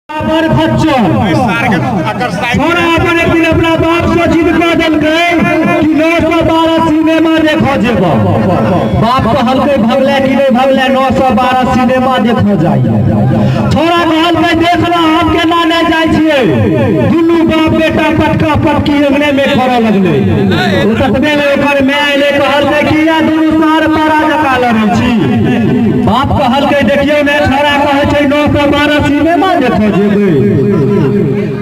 बड़ खच्चर छोड़ा अपन एक दिन अपना बाप से जिद कऽ देलकै कि 912 सिनेमा देखऽ जेबऽ। बाप कहलकै भगले कि नहि भगले, 912 सिनेमा देखऽ जाइए। छोड़ा कहलकै देख लऽ हम केना नहि जाइ छियै। दुनू बाप बेटा पटका पटकी अंगने में करऽ लगलै। ओ ततबे मे ओकर माय एलै, कहलकै किया दुनू सार पारा जकाँ लड़ै छी? बाप कहलकै देखियौ ने छोड़ा कहै छै 912 सिनेमा देखऽ जेबै।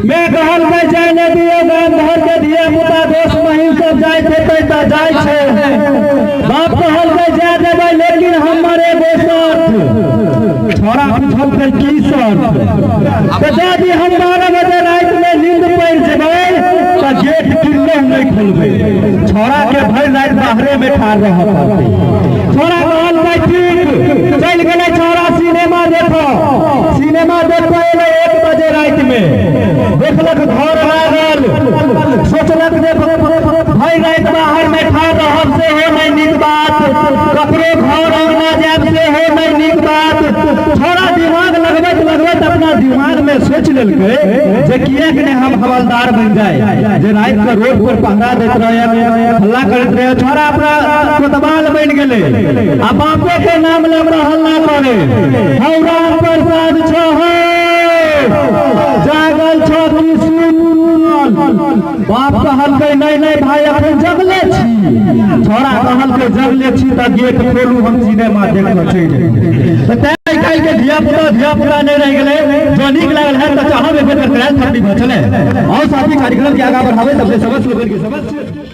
मैं कहलकै जाय नहि दियौ, गाम घर के धिया पुता दोस्त महीन सब जाइत हेतै तऽ जाइ छै। बाप कहलकै जाय देबै, लेकिन हमर एगो शर्त। छोड़ा पुछलकै की शर्त? तऽ यदि हम 12 बजे राति में नींद पड़ि जेबै तऽ गेट किन्नहु नहि खोलबै। छोड़ा के भरि राति बाहरे में ठाढ़ रहऽ पड़तै। छोड़ा कहलकै ठीक। चलि गेलै छोड़ा सिनेमा देखऽ। सिनेमा देखऽ एलै 1 बजे राति में, देखलक घर लागल। सोचलक जे भरि राति बाहर में ठाढ़ रहब सेहो नहि नीक बात, ककरो घर अंगना जायब सेहो नहि नीक बात। छोड़ा दिमाग लगबैत लगबैत अपना दिमाग में सोचि लेलकै जे किएक नहि हम हवलदार बनि जाय, जे राति के रोड पर पहरा दैत रहे, हल्ला करैत रहे। छोड़ा अपना कोतवाल बनि गेलै आ बापे के नाम लग हल्ला करे, हौ राम प्रसाद छो, जागल छो कि सुतल? बाप कहलकै नहीं नहीं भाई अखन जगले छी। छोड़ा कहलकै जगले छी तऽ गेट खोलू, हम सिनेमा देखऽ चलि जेबै। तऽ आइ काल्हि के धिया पुता नहीं रहि गेलै। जो नीक लागल है तऽ चाहब एबे कर करायल थपड़ी भऽ चले और साथी कार्यक्रम के आगा बढ़ावे तब समस्त लोगन के समक्ष